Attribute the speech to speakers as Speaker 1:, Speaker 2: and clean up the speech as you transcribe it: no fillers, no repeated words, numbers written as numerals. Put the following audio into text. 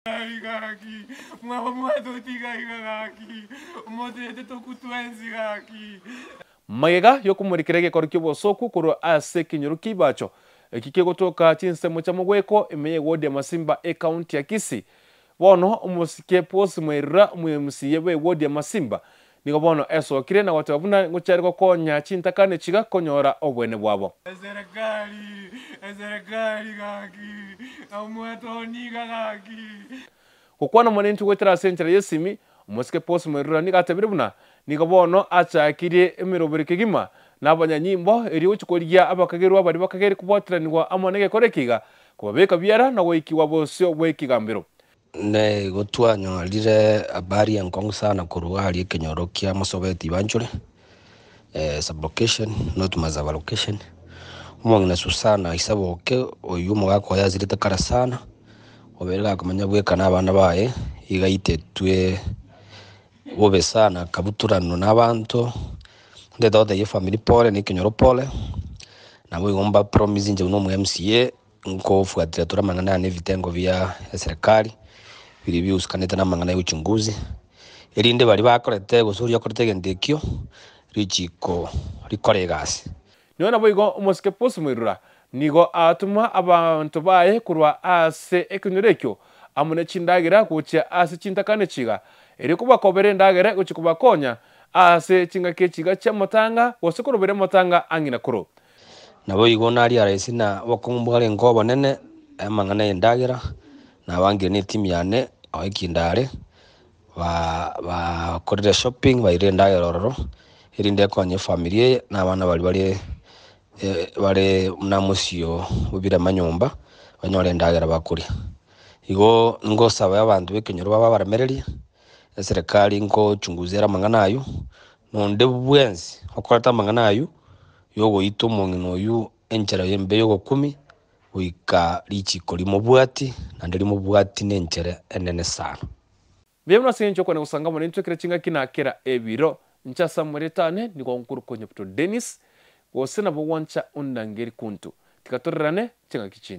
Speaker 1: Gaki, mwaba mwatotiga iga gaki, motoete tokwe twensi gaki.
Speaker 2: Magega y'okomorikera egekoro ki'obosooku korwa ase ekenyoro ki'Ibacho, eki kegotoka chinsemo chia Mogweko ime y'ewodi ya Masimba ekaunti ya Kisii. Bono omosike Paul Mwairura omoMCA bw'ewodi ya Masimba nigo bono esokire na goteba buna ngochia are gokonya chintakana echiga konyora oboene bwabo.
Speaker 1: Eserekari, eserekari gaki, omwatoniga gaki.
Speaker 2: Gokwana omonentwe goetera ase enchera y'esimi, omosike Paul Mwairura nigo atebire buna nigo bono achakirie emeroberi kegima na abanyanyimbo erio gochia korigia abakagerwa baria bakageri kobwatiranigwa amo negekora eke iga kobabeka biara na goikigwa bosio bw'ekegambero.
Speaker 3: Nigo twanyorire habari enkong'u sana korwa aria ekenyoro kia Mosobeti Ibanchore, sub-location, North Mazaba location. Omong'ina Susana Isaboke oyio omogaka oye asirete kare sana, obeire gakomenya bweka na abana baye, iga aitetwe bobe sana akabutoranwa na abanto, ndete gotebia efamiri pole na ekenyoro pole, naboigo mba promise inche buna omo MCA. Nkofuatiria tore amang'ana aya na ebitengo bia eserekari biria biusikanete namang'ana ya uchunguzi, erinde baria bakorete gose oria okorete egento ekio, richiko rikore egasi.
Speaker 2: Nonya naboigo omosike Pusi Moirura nigo atoma abanto baye korwa ase ekenyoro ekio amo ne chindagera gochia ase chintakana echiga, erio kobakobera endagera egochia kobakonya ase chingaki echiga chi'amatanga gose koroberia amatanga a ng'ina koro.
Speaker 3: Naboigo naria Raisi na obokong'u bwarenge obonene, amang'ana y'endagera, nabangire netimu yane ao ekindare, bakorire shopping bairire endagera ororo, erinde ekonye efamiri eye na abana baria bare bare buna mosio bobirema nyomba, banyore endagera bakoria. Igo ngosaba abanto b'ekenyoro babe abaremereria, eserekari nkochunguza ere amang'ana aywo, na onde bwensi okorete amang'ana aywo, y'ogoita omong'ina oyio enchera y'embe y'ogokumia, goika richiko rimobwatie, naende rimobwatie nenchera enene sana.
Speaker 2: Mbuya mono ase engencho y'okwana gosanga amo naintwe kera chingaki na kera ebiro. Inche ase amarieta ane nigo nkorokwa Nyabuto Dennis, gose nabo gwancha ondangeri kuntu. Tiga torerane chingaki chinde.